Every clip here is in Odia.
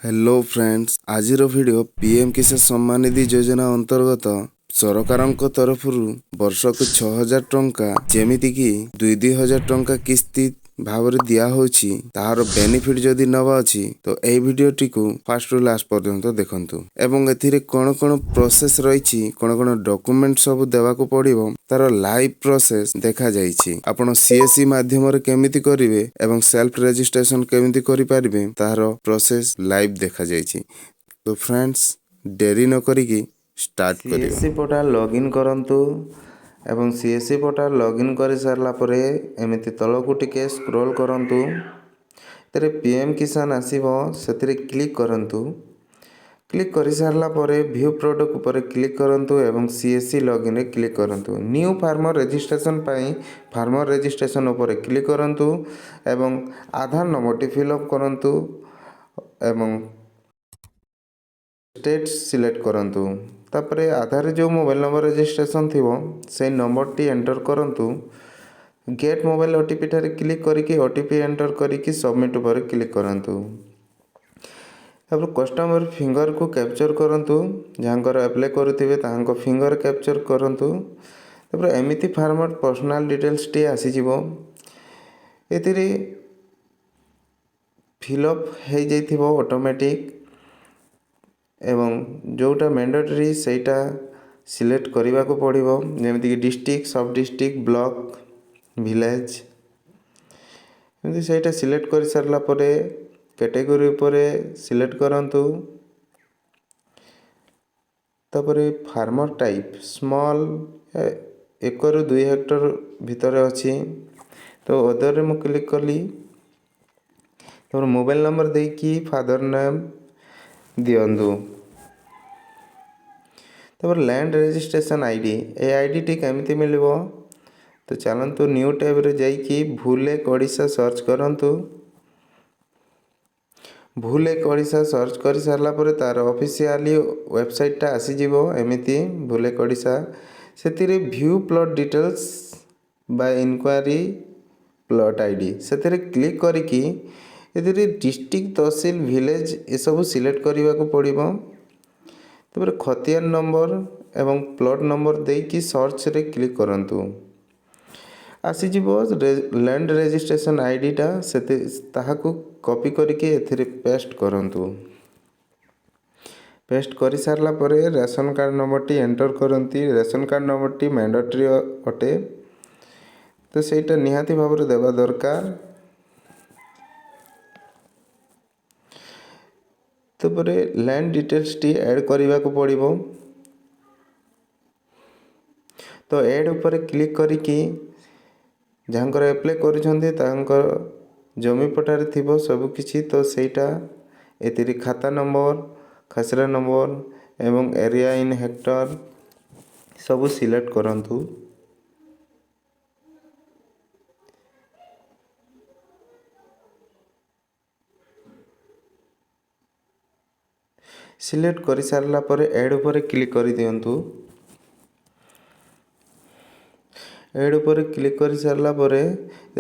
ହ୍ୟାଲୋ ଫ୍ରେଣ୍ଡସ୍, ଆଜିର ଭିଡ଼ିଓ ପିଏମ୍ କିଷାନ ସମ୍ମାନ ନିଧି ଯୋଜନା ଅନ୍ତର୍ଗତ ସରକାରଙ୍କ ତରଫରୁ ବର୍ଷକୁ 6000 ଟଙ୍କା, ଯେମିତିକି 2 2000 ଟଙ୍କା କିସ୍ତି ଭାବରେ ଦିଆହେଉଛି, ତାହାର ବେନିଫିଟ୍ ଯଦି ନେବା ଅଛି ତ ଏହି ଭିଡ଼ିଓଟିକୁ ଫାଷ୍ଟରୁ ଲାଷ୍ଟ ପର୍ଯ୍ୟନ୍ତ ଦେଖନ୍ତୁ ଏବଂ ଏଥିରେ କ'ଣ କ'ଣ ପ୍ରୋସେସ୍ ରହିଛି, କ'ଣ କ'ଣ ଡକୁମେଣ୍ଟ ସବୁ ଦେବାକୁ ପଡ଼ିବ, ତାର ଲାଇଭ୍ ପ୍ରୋସେସ୍ ଦେଖାଯାଇଛି। ଆପଣ ସିଏସ୍ସି ମାଧ୍ୟମରେ କେମିତି କରିବେ ଏବଂ ସେଲ୍ଫ ରେଜିଷ୍ଟ୍ରେସନ କେମିତି କରିପାରିବେ, ତାହାର ପ୍ରୋସେସ୍ ଲାଇଭ୍ ଦେଖାଯାଇଛି। ତ ଫ୍ରେଣ୍ଡସ୍, ଡେରି ନ କରିକି ଷ୍ଟାର୍ଟ କରିବା। ସିଏସ୍ସି ପୋର୍ଟାଲ୍ ଲଗ୍ଇନ୍ କରନ୍ତୁ ଏବଂ ସିଏସ୍ସି ପୋର୍ଟାଲ୍ ଲଗ୍ଇନ୍ କରିସାରିଲା ପରେ ଏମିତି ତଳକୁ ଟିକେ ସ୍କ୍ରୋଲ୍ କରନ୍ତୁ। ଏଥିରେ ପିଏମ୍ କିଷାନ ଆସିବ, ସେଥିରେ କ୍ଲିକ୍ କରନ୍ତୁ। କ୍ଲିକ୍ କରିସାରିଲା ପରେ ଭ୍ୟୁ ପ୍ରଡ଼କ୍ଟ ଉପରେ କ୍ଲିକ୍ କରନ୍ତୁ ଏବଂ ସିଏସ୍ସି ଲଗ୍ଇନ୍ରେ କ୍ଲିକ୍ କରନ୍ତୁ। ନ୍ୟୁ ଫାର୍ମର ରେଜିଷ୍ଟ୍ରେସନ୍ ପାଇଁ ଫାର୍ମର ରେଜିଷ୍ଟ୍ରେସନ୍ ଉପରେ କ୍ଲିକ୍ କରନ୍ତୁ ଏବଂ ଆଧାର ନମ୍ବରଟି ଫିଲ୍ଅପ୍ କରନ୍ତୁ ଏବଂ ଷ୍ଟେଟ୍ ସିଲେକ୍ଟ କରନ୍ତୁ। ତାପରେ ଆଧାରରେ ଯେଉଁ ମୋବାଇଲ୍ ନମ୍ବର ରେଜିଷ୍ଟ୍ରେସନ୍ ଥିବ, ସେଇ ନମ୍ବରଟି ଏଣ୍ଟର କରନ୍ତୁ। ଗେଟ୍ ମୋବାଇଲ୍ ଓଟିପି ଠାରେ କ୍ଲିକ୍ କରିକି ଓଟିପି ଏଣ୍ଟର କରିକି ସବମିଟ୍ ଉପରେ କ୍ଲିକ୍ କରନ୍ତୁ। ତାପରେ କଷ୍ଟମର ଫିଙ୍ଗରକୁ କ୍ୟାପଚର୍ କରନ୍ତୁ। ଯାହାଙ୍କର ଆପ୍ଲାଏ କରୁଥିବେ, ତାହାଙ୍କ ଫିଙ୍ଗର କ୍ୟାପଚର୍ କରନ୍ତୁ। ତାପରେ ଏମିତି ଫାର୍ମର ପର୍ସନାଲ୍ ଡିଟେଲ୍ସଟି ଆସିଯିବ। ଏଥିରେ ଫିଲ୍ଅପ୍ ହେଇଯାଇଥିବ ଅଟୋମେଟିକ୍ ଏବଂ ଯେଉଁଟା ମ୍ୟାଣ୍ଡେଟରୀ ସେଇଟା ସିଲେକ୍ଟ କରିବାକୁ ପଡ଼ିବ, ଯେମିତିକି ଡିଷ୍ଟ୍ରିକ୍ଟ, ସବ୍ ଡିଷ୍ଟ୍ରିକ୍ଟ, ବ୍ଲକ୍, ଭିଲେଜ୍ ଏମିତି। ସେଇଟା ସିଲେକ୍ଟ କରିସାରିଲା ପରେ କ୍ୟାଟେଗୋରୀ ଉପରେ ସିଲେକ୍ଟ କରନ୍ତୁ। ତାପରେ ଫାର୍ମର ଟାଇପ୍ ସ୍ମଲ୍, 1ରୁ 2 ହେକ୍ଟର ଭିତରେ ଅଛି, ତ ଅଦରରେ ମୁଁ କ୍ଲିକ୍ କଲି। ତାପରେ ମୋବାଇଲ୍ ନମ୍ବର ଦେଇକି ଫାଦର ନେମ୍ ଦିଅନ୍ତୁ। ତାପରେ ଲ୍ୟାଣ୍ଡ ରେଜିଷ୍ଟ୍ରେସନ୍ ଆଇଡ଼ି, ଏ ଆଇଡ଼ିଟି କେମିତି ମିଳିବ? ତ ଚାଲନ୍ତୁ, ନ୍ୟୁ ଟ୍ୟାବ୍ରେ ଯାଇକି ଭୁଲେଖ ଓଡ଼ିଶା ସର୍ଚ୍ଚ କରନ୍ତୁ। ଭୁଲେଖ ଓଡ଼ିଶା ସର୍ଚ୍ଚ କରିସାରିଲା ପରେ ତା'ର ଅଫିସିଆଲି ୱେବସାଇଟ୍ଟା ଆସିଯିବ ଏମିତି, ଭୁଲେଖ ଓଡ଼ିଶା। ସେଥିରେ ଭ୍ୟୁ ପ୍ଲଟ୍ ଡିଟେଲ୍ସ ବା ଇନକ୍ୱାରି ପ୍ଲଟ୍ ଆଇଡ଼ି, ସେଥିରେ କ୍ଲିକ୍ କରିକି ଏଥିରେ ଡିଷ୍ଟ୍ରିକ୍ଟ, ତହସିଲ, ଭିଲେଜ୍ ଏସବୁ ସିଲେକ୍ଟ କରିବାକୁ ପଡ଼ିବ। ତାପରେ ଖତିଆନ ନମ୍ବର ଏବଂ ପ୍ଲଟ୍ ନମ୍ବର ଦେଇକି ସର୍ଚ୍ଚରେ କ୍ଲିକ୍ କରନ୍ତୁ। ଆସିଯିବ ଲ୍ୟାଣ୍ଡ ରେଜିଷ୍ଟ୍ରେସନ୍ ଆଇଡ଼ିଟା। ସେତେ ତାହାକୁ କପି କରିକି ଏଥିରେ ପେଷ୍ଟ କରନ୍ତୁ। ପେଷ୍ଟ କରିସାରିଲା ପରେ ରେସନ କାର୍ଡ଼ ନମ୍ବରଟି ଏଣ୍ଟର କରନ୍ତି। ରେସନ କାର୍ଡ଼ ନମ୍ବରଟି ମ୍ୟାଣ୍ଡେଟରୀ ଅଟେ, ତ ସେଇଟା ନିହାତି ଭାବରେ ଦେବା ଦରକାର। ତାପରେ ଲ୍ୟାଣ୍ଡ ଡିଟେଲ୍ସଟି ଆଡ଼୍ କରିବାକୁ ପଡ଼ିବ। ତ ଆଡ଼୍ ଉପରେ କ୍ଲିକ୍ କରିକି ଯାହାଙ୍କର ଆପ୍ଲାଏ କରୁଛନ୍ତି, ତାଙ୍କ ଜମି ପଟ୍ଟାରେ ଥିବ ସବୁକିଛି, ତ ସେଇଟା ଏଥିରେ ଖାତା ନମ୍ବର, ଖସରା ନମ୍ବର ଏବଂ ଏରିଆ ଇନ୍ ହେକ୍ଟର ସବୁ ସିଲେକ୍ଟ କରନ୍ତୁ। ସିଲେକ୍ଟ କରିସାରିଲା ପରେ ଆଡ଼୍ ଉପରେ କ୍ଲିକ୍ କରିଦିଅନ୍ତୁ। ଆଡ଼୍ ଉପରେ କ୍ଲିକ୍ କରିସାରିଲା ପରେ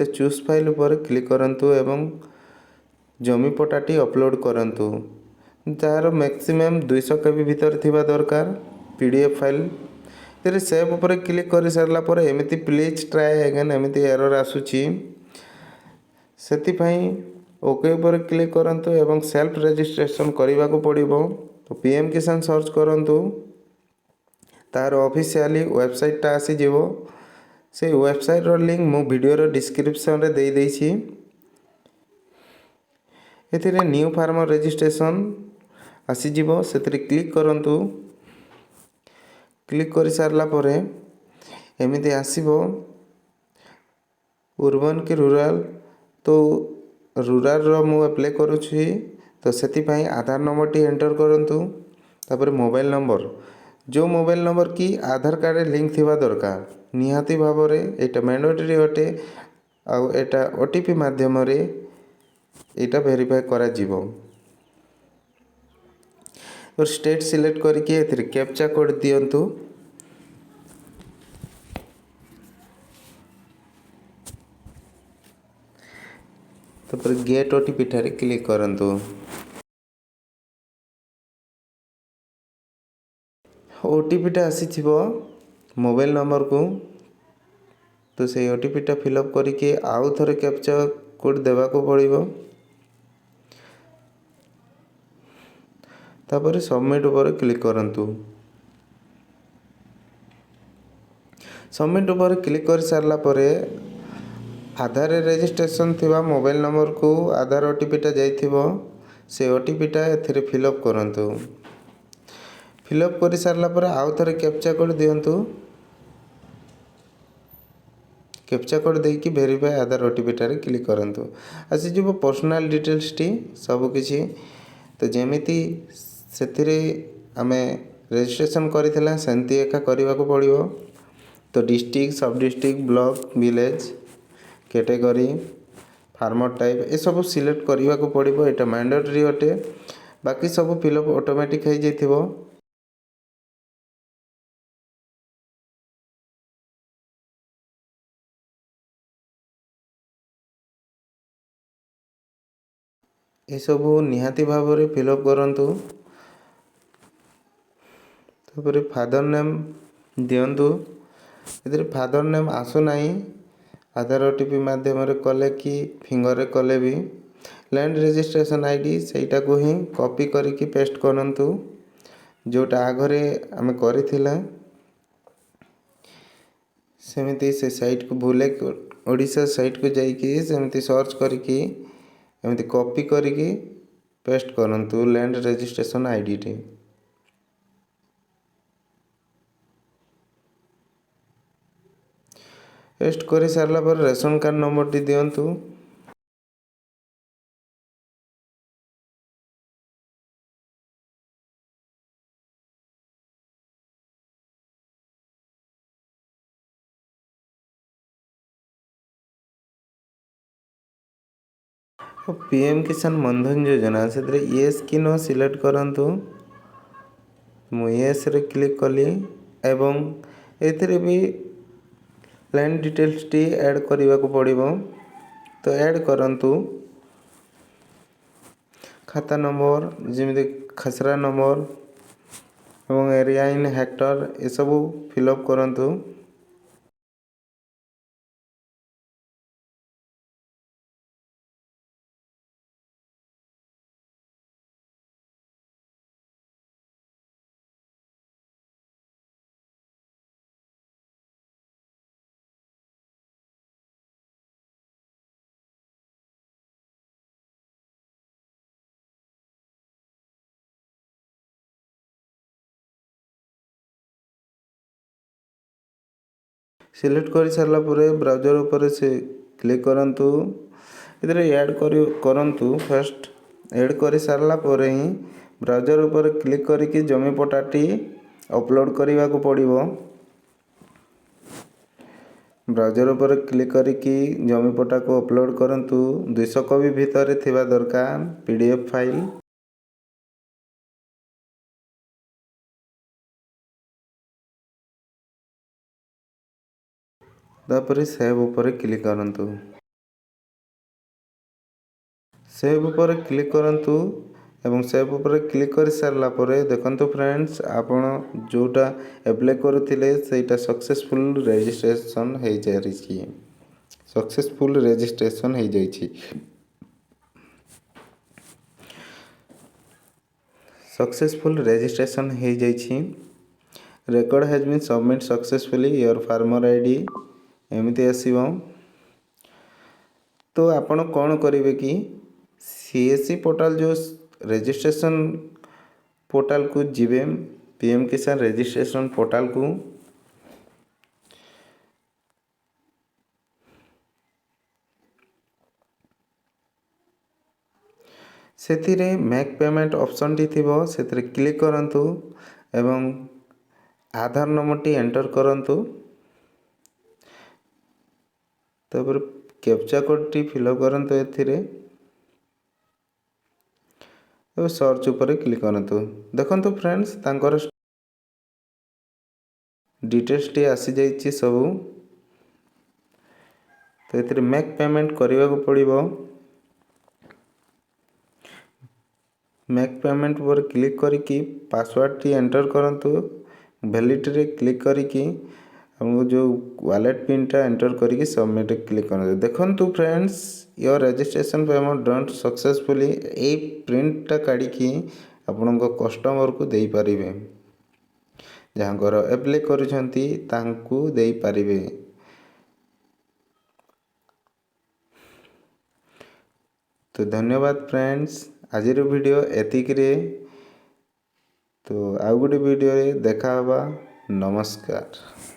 ଏ ଚୁଜ୍ ଫାଇଲ୍ ଉପରେ କ୍ଲିକ୍ କରନ୍ତୁ ଏବଂ ଜମି ପଟ୍ଟାଟି ଅପଲୋଡ଼ କରନ୍ତୁ, ଯାହାର ମ୍ୟାକ୍ସିମମ୍ 200 କେବି ଭିତରେ ଥିବା ଦରକାର ପିଡିଏଫ୍ ଫାଇଲ୍। ଏଥିରେ ସେଭ୍ ଉପରେ କ୍ଲିକ୍ କରିସାରିଲା ପରେ ଏମିତି ପ୍ଲିଜ୍ ଟ୍ରାଏ ଏଗେନ୍ ଏମିତି ଏରର୍ ଆସୁଛି। ସେଥିପାଇଁ ଓକେ ଉପରେ କ୍ଲିକ୍ କରନ୍ତୁ ଏବଂ ସେଲ୍ଫ ରେଜିଷ୍ଟ୍ରେସନ୍ କରିବାକୁ ପଡ଼ିବ। ତ ପିଏମ୍ କିଷାନ ସର୍ଚ୍ଚ କରନ୍ତୁ, ତାର ଅଫିସିଆଲି ୱେବସାଇଟ୍ଟା ଆସିଯିବ। ସେଇ ୱେବସାଇଟ୍ର ଲିଙ୍କ୍ ମୁଁ ଭିଡ଼ିଓର ଡିସ୍କ୍ରିପ୍ସନ୍ରେ ଦେଇଦେଇଛି। ଏଥିରେ ନ୍ୟୁ ଫାର୍ମର ରେଜିଷ୍ଟ୍ରେସନ୍ ଆସିଯିବ, ସେଥିରେ କ୍ଲିକ୍ କରନ୍ତୁ। କ୍ଲିକ୍ କରିସାରିଲା ପରେ ଏମିତି ଆସିବ, ଅର୍ବାନ୍ କି ରୁରାଲ୍। ତ ରୁରାଲ୍ର ମୁଁ ଆପ୍ଲାଏ କରୁଛି, ତ ସେଥିପାଇଁ ଆଧାର ନମ୍ବରଟି ଏଣ୍ଟର କରନ୍ତୁ। ତାପରେ ମୋବାଇଲ୍ ନମ୍ବର, ଯେଉଁ ମୋବାଇଲ୍ ନମ୍ବର କି ଆଧାର କାର୍ଡ଼ରେ ଲିଙ୍କ୍ ଥିବା ଦରକାର ନିହାତି ଭାବରେ, ଏଇଟା ମ୍ୟାଣ୍ଡେଟରୀ ଅଟେ। ଆଉ ଏଇଟା ଓଟିପି ମାଧ୍ୟମରେ ଏଇଟା ଭେରିଫାଏ କରାଯିବ। ତ ଷ୍ଟେଟ୍ ସିଲେକ୍ଟ କରିକି ଏଥିରେ କ୍ୟାପଚା କୋଡ଼୍ ଦିଅନ୍ତୁ। ତାପରେ ଗେଟ୍ ଓଟିପି ଠାରେ କ୍ଲିକ୍ କରନ୍ତୁ। ଓଟିପିଟା ଆସିଥିବ ମୋବାଇଲ୍ ନମ୍ବରକୁ, ତ ସେଇ ଓଟିପିଟା ଫିଲ୍ଅପ୍ କରିକି ଆଉ ଥରେ କ୍ୟାପଚା କୋଡ଼୍ ଦେବାକୁ ପଡ଼ିବ। ତାପରେ ସବମିଟ୍ ଉପରେ କ୍ଲିକ୍ କରନ୍ତୁ। ସବମିଟ୍ ଉପରେ କ୍ଲିକ୍ କରିସାରିଲା ପରେ ଆଧାରରେ ରେଜିଷ୍ଟ୍ରେସନ୍ ଥିବା ମୋବାଇଲ୍ ନମ୍ବରକୁ ଆଧାର ଓଟିପିଟା ଯାଇଥିବ, ସେ ଓଟିପିଟା ଏଥିରେ ଫିଲ୍ଅପ୍ କରନ୍ତୁ। ଫିଲ୍ଅପ୍ କରିସାରିଲା ପରେ ଆଉ ଥରେ କ୍ୟାପଚା କୋଡ଼୍ ଦିଅନ୍ତୁ। କ୍ୟାପଚା କୋଡ଼୍ ଦେଇକି ଭେରିଫାଏ ଆଧାର ଓଟିପିଟାରେ କ୍ଲିକ୍ କରନ୍ତୁ। ଆସିଯିବ ପର୍ସନାଲ୍ ଡିଟେଲ୍ସଟି ସବୁକିଛି। ତ ଯେମିତି ସେଥିରେ ଆମେ ରେଜିଷ୍ଟ୍ରେସନ୍ କରିଥିଲା, ସେମିତି ଏକା କରିବାକୁ ପଡ଼ିବ। ତ district, sub district, block, village, category, farmer type ଏସବୁ ସିଲେକ୍ଟ କରିବାକୁ ପଡ଼ିବ। ଏଇଟା ମ୍ୟାଣ୍ଡେଟରୀ ଅଟେ। ବାକି ସବୁ ଫିଲ୍ଅପ୍ ଅଟୋମେଟିକ୍ ହେଇଯାଇଥିବ। ଏସବୁ ନିହାତି ଭାବରେ ଫିଲ୍ଅପ୍ କରନ୍ତୁ। ତାପରେ ଫାଦର ନେମ୍ ଦିଅନ୍ତୁ। ଏଥିରେ ଫାଦର ନେମ୍ ଆସୁନାହିଁ, ଆଧାର ଓଟିପି ମାଧ୍ୟମରେ କଲେ କି ଫିଙ୍ଗରରେ କଲେ ବି। ଲ୍ୟାଣ୍ଡ ରେଜିଷ୍ଟ୍ରେସନ୍ ଆଇଡି, ସେଇଟାକୁ ହିଁ କପି କରିକି ପେଷ୍ଟ କରନ୍ତୁ, ଯେଉଁଟା ଆଗରେ ଆମେ କରିଥିଲା। ସେମିତି ସେ ସାଇଟ୍କୁ, ଭୁଲେଖ ଓଡ଼ିଶା ସାଇଟ୍କୁ ଯାଇକି ସେମିତି ସର୍ଚ୍ଚ କରିକି ଏମିତି କପି କରିକି ପେଷ୍ଟ କରନ୍ତୁ ଲ୍ୟାଣ୍ଡ ରେଜିଷ୍ଟ୍ରେସନ୍ ଆଇଡ଼ିଟି। ପେଷ୍ଟ କରିସାରିଲା ପରେ ରେସନ କାର୍ଡ଼ ନମ୍ବରଟି ଦିଅନ୍ତୁ। ପିଏମ୍ କିଷାନ ମନ୍ଧନ ଯୋଜନା, ସେଥିରେ ୟେସ୍ କି ନୋ ସିଲେକ୍ଟ କରନ୍ତୁ। ମୁଁ ୟେସ୍ରେ କ୍ଲିକ୍ କଲି ଏବଂ ଏଥିରେ ବି ଲ୍ୟାଣ୍ଡ ଡିଟେଲ୍ସଟି ଆଡ଼୍ କରିବାକୁ ପଡ଼ିବ। ତ ଆଡ଼୍ କରନ୍ତୁ ଖାତା ନମ୍ବର, ଯେମିତି ଖସରା ନମ୍ବର ଏବଂ ଏରିଆ ଇନ୍ ହେକ୍ଟର, ଏସବୁ ଫିଲ୍ଅପ୍ କରନ୍ତୁ। ସିଲେକ୍ଟ କରିସାରିଲା ପରେ ବ୍ରାଉଜର ଉପରେ ସେ କ୍ଲିକ୍ କରନ୍ତୁ। ଏଥିରେ ଆଡ଼୍ କରି କରନ୍ତୁ। ଫାଷ୍ଟ ଏଡ଼୍ କରିସାରିଲା ପରେ ହିଁ ବ୍ରାଉଜର ଉପରେ କ୍ଲିକ୍ କରିକି ଜମି ପଟ୍ଟାଟି ଅପଲୋଡ଼ କରିବାକୁ ପଡ଼ିବ। ବ୍ରାଉଜର ଉପରେ କ୍ଲିକ୍ କରିକି ଜମି ପଟ୍ଟାକୁ ଅପଲୋଡ଼ କରନ୍ତୁ। 200 କବି ଭିତରେ ଥିବା ଦରକାର ପିଡିଏଫ୍ ଫାଇଲ୍। ତାପରେ ସେଭ୍ ଉପରେ କ୍ଲିକ୍ କରନ୍ତୁ। ସେଭ୍ ଉପରେ କ୍ଲିକ୍ କରନ୍ତୁ ଏବଂ ସେଭ୍ ଉପରେ କ୍ଲିକ୍ କରିସାରିଲା ପରେ ଦେଖନ୍ତୁ ଫ୍ରେଣ୍ଡସ୍, ଆପଣ ଯେଉଁଟା ଆପ୍ଲାଏ କରୁଥିଲେ ସେଇଟା ସକ୍ସେସଫୁଲ୍ ରେଜିଷ୍ଟ୍ରେସନ୍ ହେଇସାରିଛି। ସକ୍ସେସଫୁଲ୍ ରେଜିଷ୍ଟ୍ରେସନ୍ ହେଇଯାଇଛି। ସକ୍ସେସଫୁଲ୍ ରେଜିଷ୍ଟ୍ରେସନ୍ ହେଇଯାଇଛି। Record has been submit successfully, your farmer ID ଏମିତି ଆସିବ। ତ ଆପଣ କ'ଣ କରିବେ କି ସିଏସ୍ସି ପୋର୍ଟାଲ୍, ଯେଉଁ ରେଜିଷ୍ଟ୍ରେସନ୍ ପୋର୍ଟାଲକୁ ଯିବେ, ପିଏମ୍ କିଷାନ ରେଜିଷ୍ଟ୍ରେସନ୍ ପୋର୍ଟାଲକୁ। ସେଥିରେ ମେକ୍ ପେମେଣ୍ଟ ଅପସନ୍ଟି ଥିବ, ସେଥିରେ କ୍ଲିକ୍ କରନ୍ତୁ ଏବଂ ଆଧାର ନମ୍ବରଟି ଏଣ୍ଟର କରନ୍ତୁ। ତାପରେ କ୍ୟାପଚା କୋଡ଼୍ଟି ଫିଲ୍ଅପ୍ କରନ୍ତୁ ଏଥିରେ ଏବଂ ସର୍ଚ୍ଚ ଉପରେ କ୍ଲିକ୍ କରନ୍ତୁ। ଦେଖନ୍ତୁ ଫ୍ରେଣ୍ଡସ୍, ତାଙ୍କର ଡିଟେଲ୍ସଟି ଆସିଯାଇଛି ସବୁ। ତ ଏଥିରେ ମେକ୍ ପେମେଣ୍ଟ କରିବାକୁ ପଡ଼ିବ। ମେକ୍ ପେମେଣ୍ଟ ଉପରେ କ୍ଲିକ୍ କରିକି ପାସୱାର୍ଡ଼ଟି ଏଣ୍ଟର କରନ୍ତୁ। ଭ୍ୟାଲିଡିଟିରେ କ୍ଲିକ୍ କରିକି ଆପଣଙ୍କୁ ଯେଉଁ ୱାଲେଟ୍ ପିନ୍ଟା ଏଣ୍ଟର୍ କରିକି ସବମିଟ୍ କ୍ଲିକ୍ କରନ୍ତୁ। ଦେଖନ୍ତୁ friends, your registration payment done successfully. ଏଇ ପ୍ରିଣ୍ଟଟା କାଢ଼ିକି ଆପଣଙ୍କ କଷ୍ଟମରକୁ ଦେଇପାରିବେ, ଯାହାଙ୍କର ଆପ୍ଲାଏ କରୁଛନ୍ତି ତାଙ୍କୁ ଦେଇପାରିବେ। ତ ଧନ୍ୟବାଦ ଫ୍ରେଣ୍ଡସ୍, ଆଜିର ଭିଡ଼ିଓ ଏତିକିରେ। ତ ଆଉ ଗୋଟେ ଭିଡ଼ିଓରେ ଦେଖା ହେବା। ନମସ୍କାର।